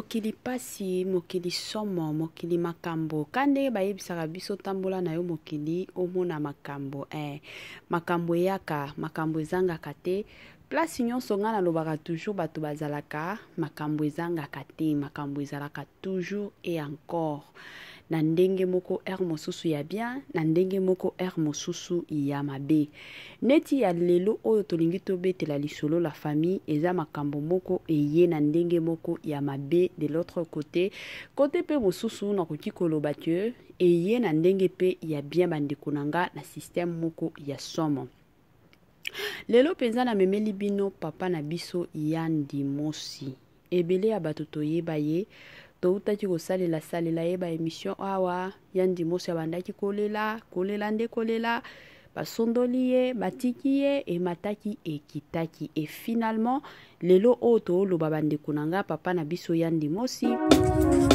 Mokili pasi, mokili somo, mokili makambo. Ka ndenge bayebisaka biso tambola na yo mokili omona makambo eh. Makambo eyaka, makambo ezangaka te. Place nyonso ngai nalobaka toujours bato bazalaka, makambo ezangaka te, makambo ezalaka toujours et encore. Na ndenge moko heure mosusu ya bien, na ndenge moko heure mosusu ya mabe. Neti ya lelo oyo tolingi tobetela lisolo la famille eza makambo moko eye na ndenge moko ya mabe de l'autre côté. Côté pe mosusu nakoki koloba que eye na ndenge pe ya bien bandeko na nga na système moko ya somo. Lelo penza namemeli bino papa na biso Yandi Mosi. Ebele ya bato toyeba ye, toutaki kosalela salela ye ba emission awa. Yandi Mosi abandaki kolela, kolela nde kolela, basondoli ye, batiki ye, emataki ekitaki et finalement lelo oyo tooloba bandeko na nga papa na biso Yandi Mosi.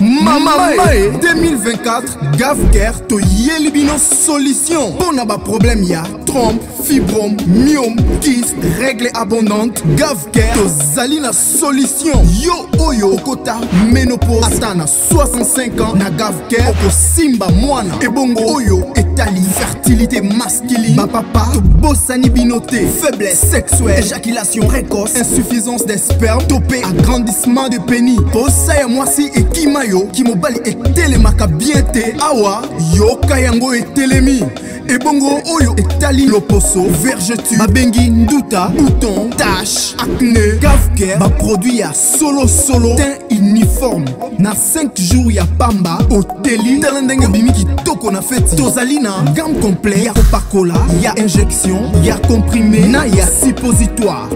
Mama Mae 2024 Gavcare toyeli bino solution mpo na baproblème ya trompe, fibrome, myome, kyste, règle abondante. Gavcare tozali na solution. Yo oyo okota ménopause ata na 65 ans, na Gavcare okosimba mwana. Ebongo oyo etali fertilité masculine, bapapa tobosani bino te. Faiblesse sexuelle, éjaculation précoce, insuffisance des spermes to pe agrandissement de pénis, posa ya mwasi ekima yo, kimobali etelemaka bien te, awa yoka yango etelemi. Ebongo oyo etali loposo, vergeture babengi nduta, bouton, tache, acné, Gavcare baproduit ya solo solo, teint uniforme na 5 jours ya pamba oteli. Tala ndenge obimi kitoko na feti. Tozali na gamme complet ya kopakola, ya injection, ya comprimé na ya suppositoire.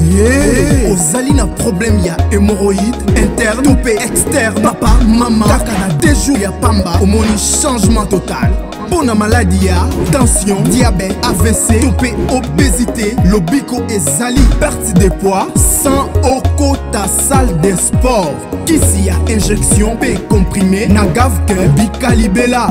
Yeah. Ozali na problème ya hémorroïde interne to pe externe, papa mama, kaka na 2 jours ya pamba omoni changement total. Mpo na maladi ya tension, diabète, AVC to pe obésité, lobiko ezali perte de poids sans okota salle de sport. Kisi ya injection pe comprimé na Gavcare bikalibela.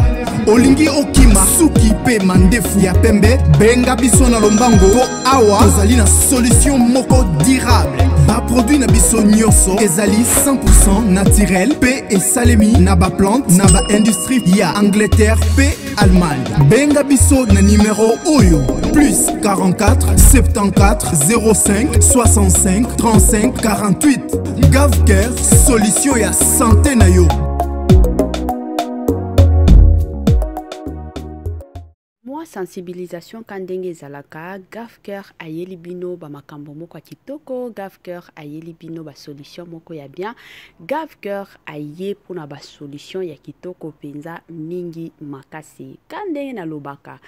Olingi okima suki pe mandefu ya pembe, benga biso na lombango po awa tozali na solution moko durable. Baproduit na biso nyonso ezali 100% naturel pe esalemi na baplante na baindustrie ya Angleterre pe Allemagne. Benga biso na numero oyo plus 44 74 05 65 35 48. Gavcare, solution ya santé na yo. Mwa sensibilisation ka ndenge ezalaka, Gavcare ayeli bino ba makambo moko ya kitoko, Gavcare ayeli bino ba solution moko ya bien, Gavcare aye mpona ba solution ya kitoko mpenza mingi makasi. Ka ndenge nalobaka,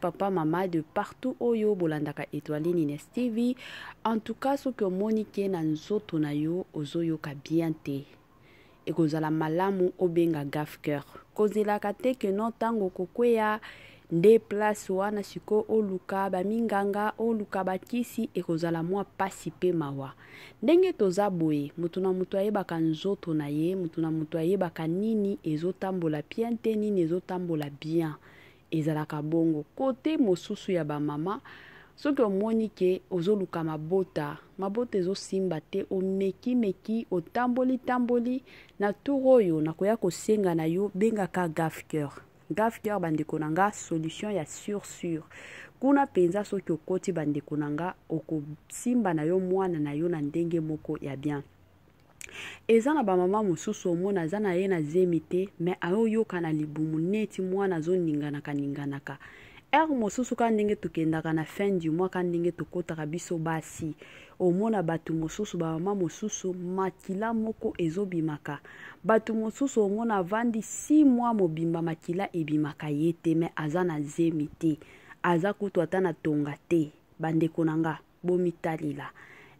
papa mama de partout oyo bolandaka Etoiline Ines TV, en tout cas soki omoni ke na nzoto na yo ozoyoka bien te, ekozala malamu obenga Gavcare. Kozelaka te ke non ntango okokweya nde place wana sikoyo oluka baminganga, oluka bakisi, ekozala mwa pasi pe mawa. Ndenge toza boye, moto na moto ayebaka nzoto na ye, moto na moto ayebaka nini ezotambola bien te, nini ezotambola bien. Ezalaka bongo. Kote mosusu ya ba mama, soki omoni ke ozoluka mabota, mabota ezosimba te, omeki meki, otamboli tamboli, na tour oyo nakoya kosenga na yo bengaka Gavcare. Gavcare bandeko na nga, solution ya sur sur. Kuna penza soki okoti bandeko na nga, okosimba na yo mwana na yo na ndenge moko ya bien. Eza na ba mama mosusu omona aza na ye na zemi te, mais ayoyoka na libumu neti mwana azoninganaka ninganaka. Heure mosusu ka ndenge tokendaka na fin du mois, ka ndenge tokotaka biso basi, omona bato mosusu, ba mama mosusu makila moko ezobimaka. Bato mosusu omona avandi 6 mois mobimba makila ebimaka ye te, mais aza na zemi te, aza kutu ata na tonga te. Bandeko na nga, bomitalela.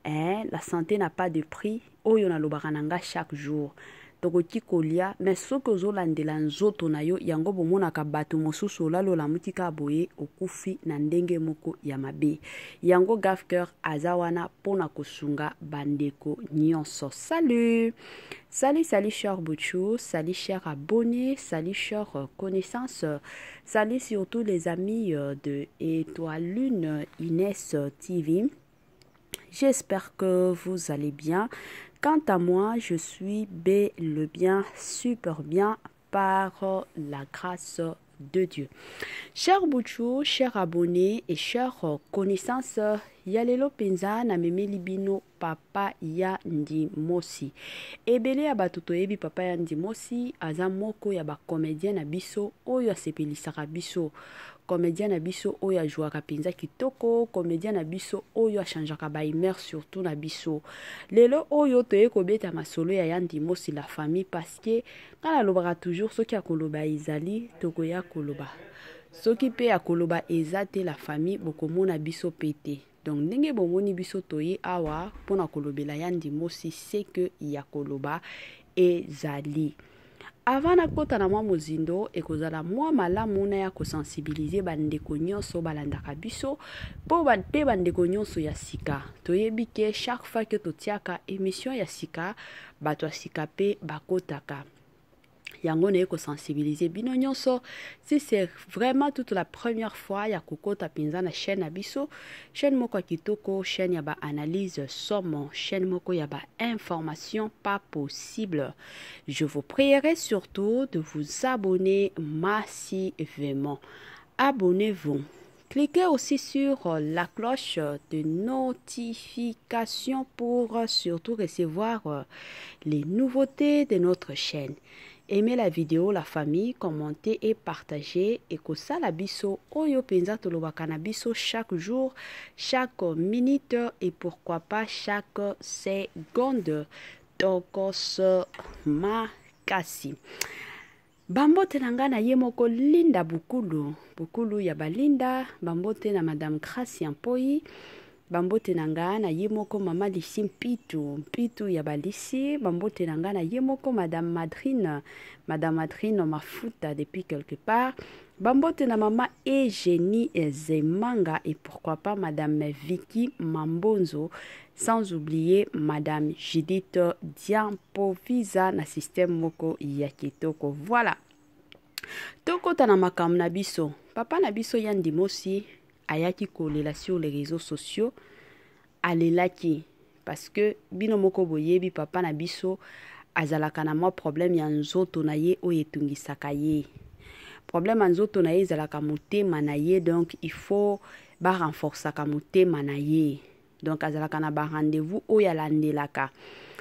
La santé n'a pas de prix. Oyo nalobaka na nga chaque jour, tokoki kolia, mais soki ozolandela nzoto na yo, yango bomonaka bato mosusu olali olamuki kaka boye okufi na ndenge moko ya mabe. Yango Gavcare aza wana mpona kosunga bandeko nyonso. Salut, salut, salut cher Bouchou, salut cher abonné, salut cher connaissance, salut surtout les amis de Étoile Lune Inès TV. J'espère que vous allez bien. Quant à moi, je suis bel et bien, super bien par la grâce de Dieu. Cher Bouchou, chers abonnés et chers connaissances, ya lelo mpenza namemeli bino papa ya Ndimosi. Ebele ya bato toyebi papa ya Ndimosi aza moko ya bacomédien na biso oyo asepelisaka biso, comédien na biso oyo ajwaka mpenza kitoko, comédien na biso oyo achangeaka bahumeur surtout na biso. Lelo oyo toye kobeta masolo ya ya Ndimosi, la famille, parce que ngai nalobaka toujours, soki akoloba ezali, tokoya koloba. Soki mpe akoloba eza te, la famille, bokomona biso mpe te. Donc ndenge bomoni biso toye awa mpona kolobela ya Ndimosi, c'est que ya koloba ezali. Avant nakota na mwa mozindo, ekozala mwa malamu na ya kosensibiliser bandeko nyonso balandaka biso mpo mpe bandeko nyonso ya sika. Toyebi ke chaque fois ke totiaka émission ya sika, bato ya sika mpe bakotaka. Yango naye kosensibiliser bino nyonso, si c'est vraiment toute la première fois ya kokota mpenza na chaîne na biso, chaîne moko ya kitoko, chaîne ya baanalyse somo, chaîne moko ya bainformation pas possible, je vous prierai surtout de vous abonner massivement. Abonnez-vous. Cliquez aussi sur la cloche de notification pour surtout recevoir les nouveautés de notre chaîne. Aimez la vidéo, la famille, commentez et partagez. Et kosala biso oyo penza tolobaka na biso chaque jour, chaque minute et pourquoi pas chaque seconde. Tokos makasi. Bambote na ngai na ye moko Linda Bukulu, Bukulu ya balinda. Bambote na Madame Gracia Mpoi. Bambote na ngai na ye moko Mama Lisi Mpitu, Mpitu ya balisi. Bambote na ngai na ye moko Madame Madrine, Madame Madrine Mafuta depuis quelque part. Bambote na Mama Eugénie Zemanga et pourquoi pas Madame Vicky Mambonzo, sans oublier Madame Judith Diampovisa na système moko ya kitoko. Voilà, tokota na makambo na biso. Papa na biso ya Ndimosi ayaki kolela sur les réseaux sociaux. Alelaki parce que bino moko boyebi, papa na biso azalaka na mwa problème ya nzoto na ye oyo etungisaka ye. Problème ya nzoto na ye ezalaka motema na ye, donc il faut barenforçaka motema na ye. Donc azalaka na barendez-vous oyo alandelaka.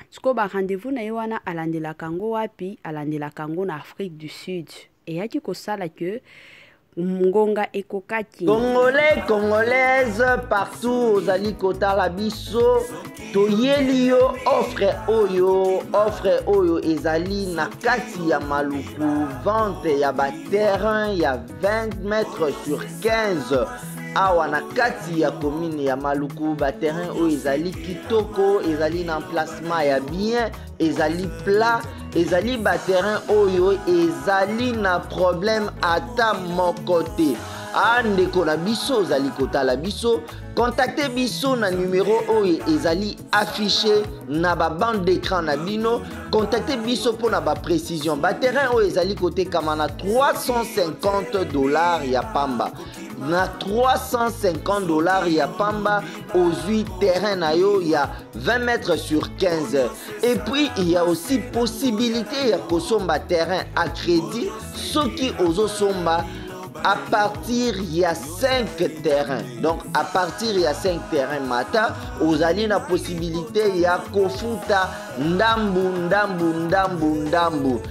Sikoyo barendez-vous na ye wana, alandelaka yango wapi? Alandelaka yango na Afrique du Sud. Eyaki kosala ke ngonga ekokaki. Congolais, Congolaise partout ozali kotala biso, toyeli yo offre oyo. Offre oyo ezali na kati ya Maluku, vente ya baterrain ya 20 mètres sur 15 awa na kati ya commune ya Maluku. Baterrain oyo ezali kitoko, ezali na emplacement ya bien, ezali plat, ezali baterrain oyo ezali na problème ata moko te. A ndeko na biso ozali kotala biso, contacte biso na numero oyo ezali affiché na babande d'écran na bino. Contacte biso mpona baprécision. Baterrain oyo ezali kotekama na 350 $ ya pamba. Na 350 $ ya pamba, ozwi terrain na yo ya 20 mètres sur 15. Et puis il y a aussi possibilité ya kosomba terrain à crédit soki ozosomba à partir ya 5 terrains. Donc à partir ya 5 terrains mata, ozali na possibilité ya kofuta ndambu ndambu ndambu ndambu.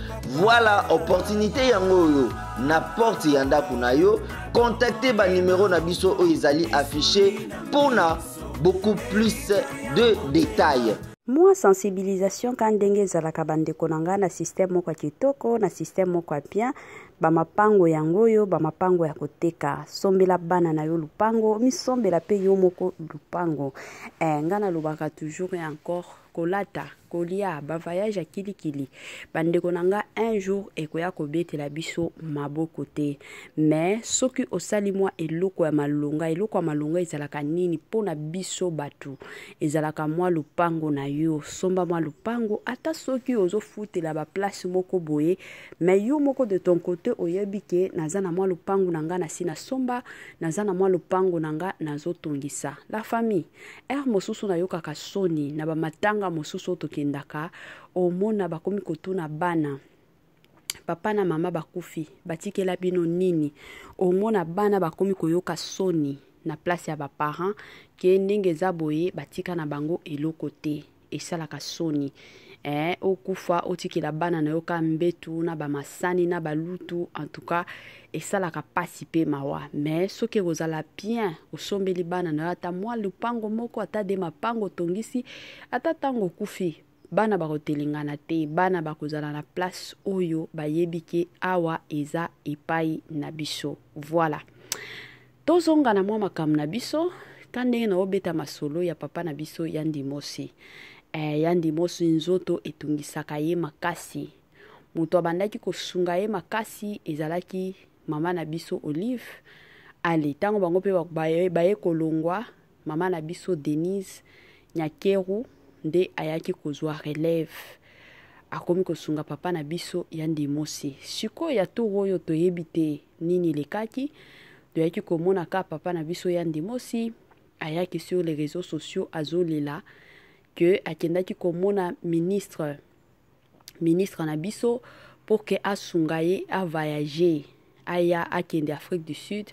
Voilà opportunité yango oyo na porte ya ndako na yo. Contacte banimero na biso oyo ezali affiché mpona beaucoup plus de détails. Mwa sensibilisation ka ndenge ezalaka, bandeko na ngai, na système moko ya kitoko, na système moko ya bien. Bamapango yango oyo, bamapango ya koteka. Sombela bana na yo lupango, misombela mpe yo moko lupango. Ngai nalobaka toujours et encore, kolata, kolia, bavoyage ya kilikili, bandeko na nga, un jour ekoya kobetela biso maboko te. Mais soki osali mwa eloko ya malonga, eloko ya malonga ezalaka nini mpona biso bato? Ezalaka mwa lupango na yo. Somba mwa lupango, ata soki ozofutela baplace moko boye, mais yo moko de ton côté. Kote oyebi ke naza na mwa lopangu na nga nasi nasomba, naza na mwa lopangu na nga nazotongisa. La famille, heure mosusu nayokaka soni na bamatanga mosusu oyo tokendaka, omona bakomi kotuna bana, papa na mama bakufi batikela bino nini? Omona bana bakomi koyoka soni na place ya baparent ke ndenge eza boye batika na bango eloko te. Esalaka soni okufa otikela bana na yo ka mbetu na bamasani na balutu. En tout cas esalaka pasi pe mawa. Mais soki ekozala bien osombeli bana na yo ata mwa lupango moko, ata de mapango otongisi, ata ntango okufi bana bakotelengana te, bana bakozala na place oyo bayebi ke awa eza epai na biso. Voilà, tozonga na mwa makambo na biso ka ndenge na obeta masolo ya papa na biso Yandi Mosi. Yandi Mosi nzoto etungisaka ye makasi. Moto abandaki kosunga ye makasi ezalaki mama na biso Olive. Ale ntango bango mpe baye kolongwa, mama na biso Denise Nyakeru nde ayaki kozwa relève, akomi kosunga papa na biso Yandi Mosi. Sikoyo ya tour oyo toyebi te nini elekaki. Toyaki komona ka papa na biso Yandi Mosi ayaki sur les réseaux sociaux azolela ke akendaki komona ministre na biso pour ke asunga ye avoyage, aya akende Afrique du Sud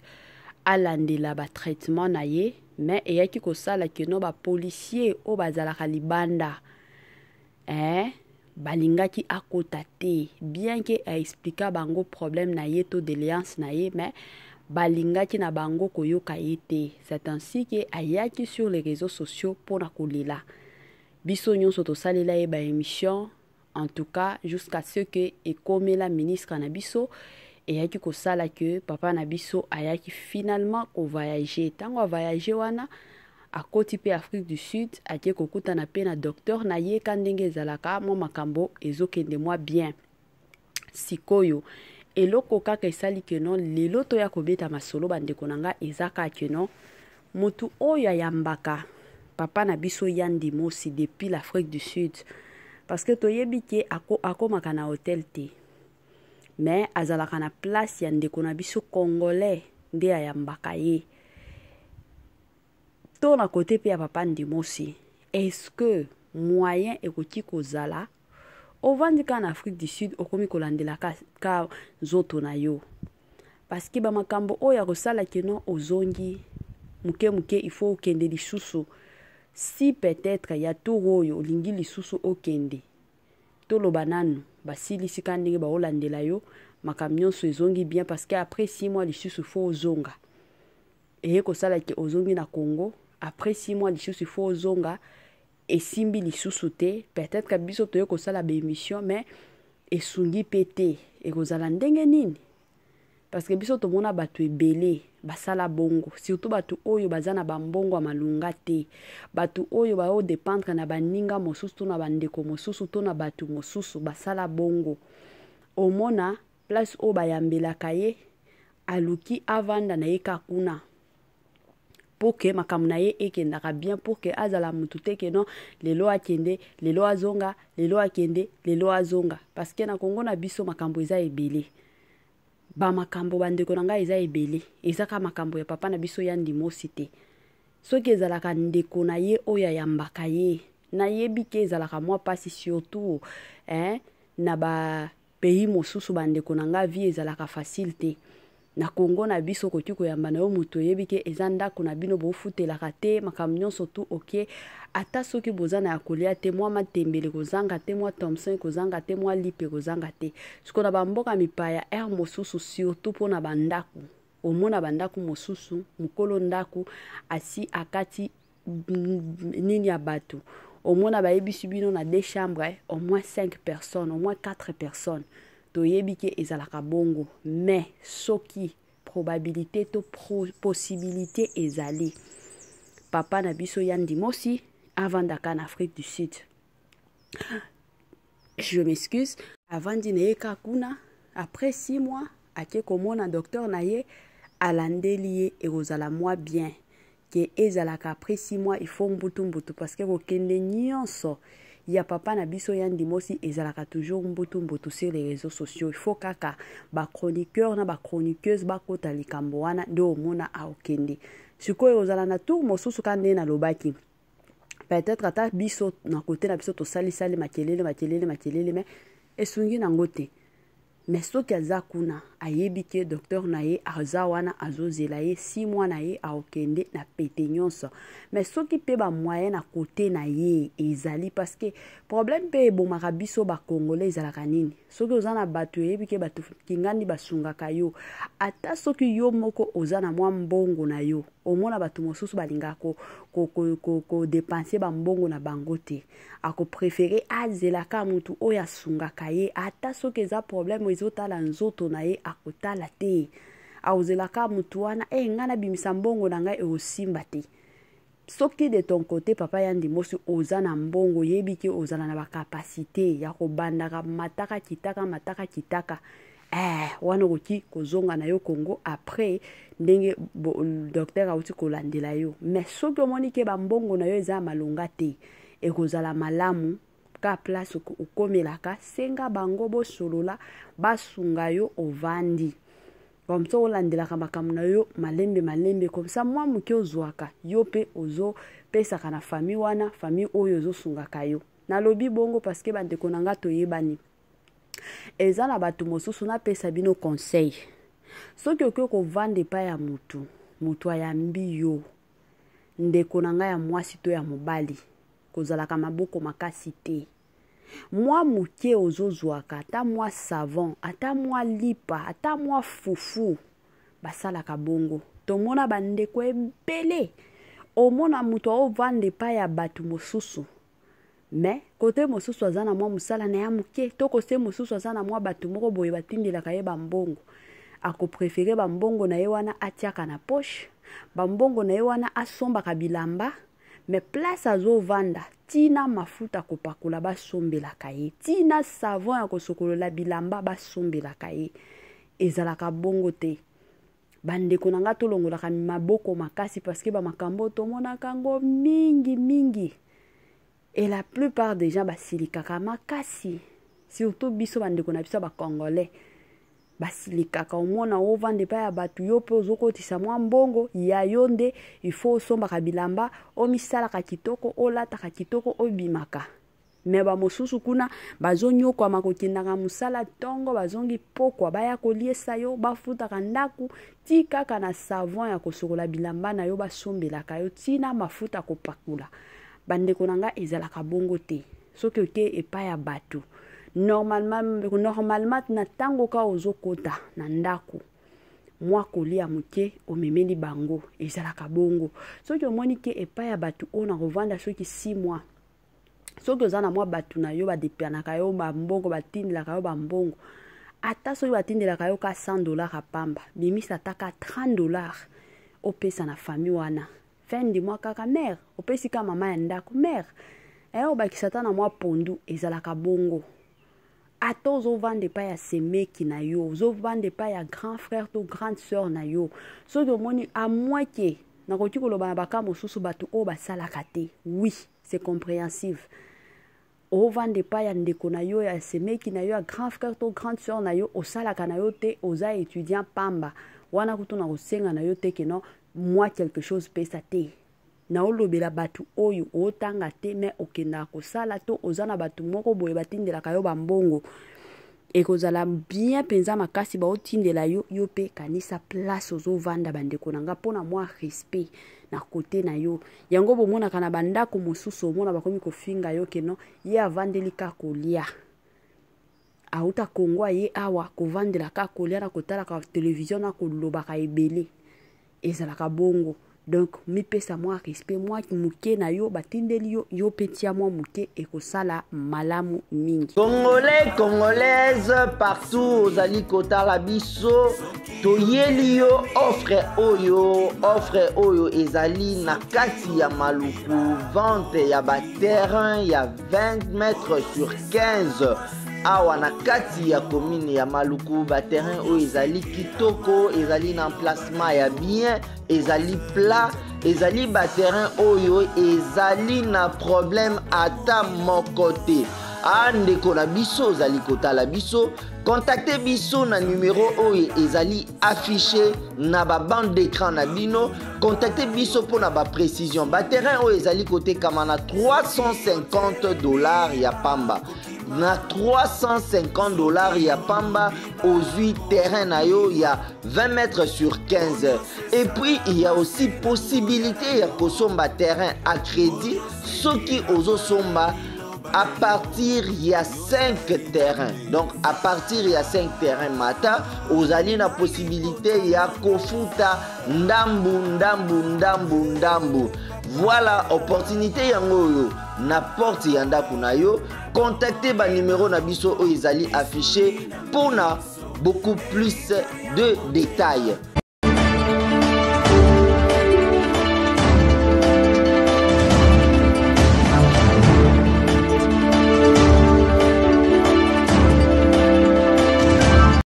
alandela batraitement na ye. Mais eyaki kosala ke no bapolicier oyo bazalaka libanda balingaki akota te, bien ke aexplika bango problème na ye to doléance na ye, mais balingaki na bango koyoka ye te. C'est ainsi ke ayaki sur les réseaux sociaux mpona kolela. Biso nyonso tosalela ye baémission. En tout cas, jusqu'à ce que ekomela ministre na biso, eyaki kosala ke papa na biso ayaki finalement kovoyage. Ntango avoyage wana, akoti mpe Afrique du Sud, ake kokutana mpe na docteur na ye ka ndenge ezalaka, mwa makambo ezokende mwa bien. Sikoyo eloko kaka esali ke non lelo toya kobeta masolo, bandeko na nga, eza kaka ke non motu oyo ayambaka papa na biso Yandi Mosi depuis l'Afrique du Sud, parce que toyebi ke akomaka na hotel te, mais azalaka na place ya ndeko na biso congolais nde ayambaka ye, to na kote mpe ya papa Ndimosi. Est-ce que moyen ekoki kozala ovandi kaka na Afrique du Sud, okomi kolandela ka nzoto na yo? Parce que bamakambo oyo ya kosala ke non ozongi moke moke, il faut okende lisusu. Si peut-être ya tour oyo olingi lisusu okende, toloba nanu basilisi ka ndenge baolandela yo makambo nyonso ezongi bien, parce que après 6 mois lisusu faut ozonga. Eye kosala ke ozongi na Congo après 6 mois, lisusu faut ozonga, esimbi lisusu te. Peut-être biso toye kosala baémission, mais esungi mpe te. Ekozala ndenge nini? Parce que biso tomona bato ebele basala bongo, surtout bato oyo baza na bambongo ya malunga te, bato oyo baodépendre na baninga mosusu to na bandeko mosusu to na bato mosusu basala bongo. Omona place oyo bayambelaka ye, aluki avanda na ye ka kuna pour ke makambo na ye ekendaka bien, pour ke azala motu te ke non lelo akende, lelo azonga, lelo akende, lelo azonga. Parce que na Kongo na biso makambo eza ebele. Bamakambo, bandeko na ngai, eza ebele. Eza kaka makambo ya papa na biso ya Ndimosi te. Soki ezalaka ndeko na ye oyo ayambaka ye, nayebi ke ezalaka mwa mpasi, surtout na bapays mosusu. Bandeko na ngai, vie ezalaka facile te. Na Kongo na biso okoki koyamba na yo moto, oyebi ke eza ndako na bino, bofutelaka te, makambo nyonso tu oke. Ata soki boza na ya kolia te, mwa matembele kozanga te, mwa thomson kozanga te, mwa lipe kozanga te. Siko na bamboka mipaya, heure mosusu, surtout mpona bandako, omona bandako mosusu mokolo ndako asi akati nini ya bato. Omona bayebisi bino na deux chambres au moins 5 personnes, au moins 4 personnes. Toyebi ke ezalaka bongo, mais soki probabilité to possibilité ezali, papa na biso ya Ndimosi avandaka na Afrique du Sud, je m'excuse, avandi na ye kaka kuna, après 6 mois ake komona docteur na ye, alandeli ye, ekozala mwa bien ke ezalaka après 6 mois il faut mbutu mbutu, parce que kokende nyonso Ya papa na biso Yandi Mosi ezalaka toujours mbutu mbutu sur les réseaux sociaux. Il faut kaka ba chroniqueur na ba chroniqueuse bakota likambo wana nde omona aokende. Sikoyo ozala na tour mosusu ka nde nalobaki. Peut-être ata biso na côté na biso tosalisali makelele makelele makelele, mais esungi nango te. Mais soki aza kuna, ayebi ke docteur na ye aza wana, azozela ye 6 mois na ye, aokende na pete nyonso. Mais soki mpe bamoyen na kote na ye ezali, parce que problème mpe ebomaka biso Bacongolais ezalaka nini? Soki oza na bato, oyebi ke bato kingandi basungaka yo, ata soki yo moko oza na mwa mbongo na yo, omona bato mosusu balingaka kodépenser bambongo na bango te. Akopréférer azelaka motu oyo asungaka ye. Ata soki eza problème ezotala nzoto na ye, akotala te, akozelaka motu wana. E ngai nabimisa mbongo na ngai, ekosimba te. Soki de ton côté, papa Yandi Mosi, oza na mbongo, oyebi ke ozala na bacapacité ya kobandaka mataka kitaka mataka kitaka, wana okoki kozonga na yo Congo après ndenge docteur auti kolandela yo. Mais soki omoni ke bambongo na yo eza ya malonga te, ekozala malamu ka place okomelaka, senga bango, bosolola, basunga yo, ovandi comme ça, olandelaka makambo na yo malembe malembe. Comme ça mwa moke ozwaka, yo mpe ozopesaka na famille wana, famille oyo ozosungaka yo. Nalobi bongo parce que, bandeko na nga, toyebani, eza na bato mosusu. Napesa bino conseil: soki okoki kovanda epai ya motu, motu ayambi yo, ndeko na ngai ya mwasi to ya mobali, kozalaka maboko makasi te. Mwa moke ozozwaka, ata mwa savon, ata mwa lipa, ata mwa fufu, basalaka bongo. Tomona bandeko ebele, omona moto aovanda epai ya bato mosusu, mais côté mosusu aza na mwa mosala na ya moke, to côté mosusu aza na mwa bato moko boye batindelaka ye bambongo. Akopréférer bambongo na ye wana atiaka na poche, bambongo na ye wana asombaka bilamba. Mais place azovanda, ntina mafuta kopakola basombelaka ye, ntina savon ya kosokolola bilamba basombelaka ye. Ezalaka bongo te, bandeko na nga. Tolongolaka maboko makasi, parce que bamakambo tomonaka yango mingi mingi et la plupart des gens basilikaka makasi, surtout biso bandeko na biso ya Bacongolais basilikaka. Omona ovanda epai ya bato, yo mpe ozokotisa mwa mbongo ya yo nde il faut osombaka bilamba, omisalaka kitoko, olataka kitoko, obimaka. Mais bamosusu kuna bazonyokwama, kokendaka mosala ntongo, bazongi pokwa, baya koliesa yo, bafutaka ndako, ti kaka na savon ya kosokola bilamba na yo basombelaka yo, ntina mafuta kopakola. Bandeko na ngai, ezalaka bongo te. Soki oke epai ya bato, normalement, normalement na ntango ka ozokota na ndako, mwa kolia moke omemeli bango, ezalaka bongo. Soki omoni ke epai ya bato oyo na kovanda soki 6 mois, soki oza na mwa bato na yo badepanaka yo bambongo, batindelaka yo bambongo, ata soki batindelaka yo ka 100 $ apamba, bimisa ata ka 30 $ opesa na famille wana. Fin du mois kaka mare opesi ka mama ya ndako, mare obakisa ata na mwa pondu. Ezalaka bongo. Ata ozovanda epai ya semeki na yo, ozovanda epai ya grand frère to grande sœur na yo, soki omoni amweke, nakoki koloba na baka mosusu, bato oyo basalaka te, oui, c'est compréhensive. Ovanda epai ya ndeko na yo, ya semeki na yo, ya grand frère to grande sœur na yo, osalaka na yo te, oza étudiant pamba, wana kutu na kosenga na yo te ke non, mwa quelque chose pesa te. Naolobela bato oyo otanga te, mais okendaka kosala, to oza na bato moko boye batindelaka yo bambongo, ekozala bien mpenza makasi. Baotindela yo, yo mpe kanisa place ozovanda. Bandeko na nga, mpona mwa respect na côté na yo, yango bomonaka na bandako mosusu, omona bakomi kofinga yo ke non, ye avandeli ka kolia, auta Kongo, aye awa kovandela ka kolia na kotalaka télévision na kolobaka ebele. Ezalaka bongo. Donc mipesa mwa respect, mwa moke na yo batindeli yo, yo mpe tia mwa moke, ekosala malamu mingi. Congolais, Congolaise partout ozali kotala biso, toyeli yo offre oyo. Offre oyo ezali na kati ya Maluku, vente ya baterrain ya 20 mètres sur 15. Awa na kati ya commune ya Maluku, ba terrain oyo ezali kitoko, ezali na emplacement ya bien, ezali plat, ezali ba terrain oyo ezali na problème ata moko te. A ndeko na biso ozali kotala biso, contacte biso na numero oyo ezali affiché na ba bande d'écran na bino. Contacte biso mpo na ba précision. Ba terrain oyo ezali kotekama na 350 $ ya pamba. Na 350 $ ya pamba, ozwi terrain na yo ya 20 mètres sur 15. Et puis il y a aussi possibilité ya kosomba terrain à crédit soki ozosomba à partir ya 5 terrains. Donc à partir ya 5 terrains mata, ozali na possibilité ya kofuta ndambu ndambu ndambu ndambu. Voilà opportunité yango oyo na porte ya ndako na yo. Contacte ba numéro na biso oyo ezali affiché mpona beaucoup plus de détails.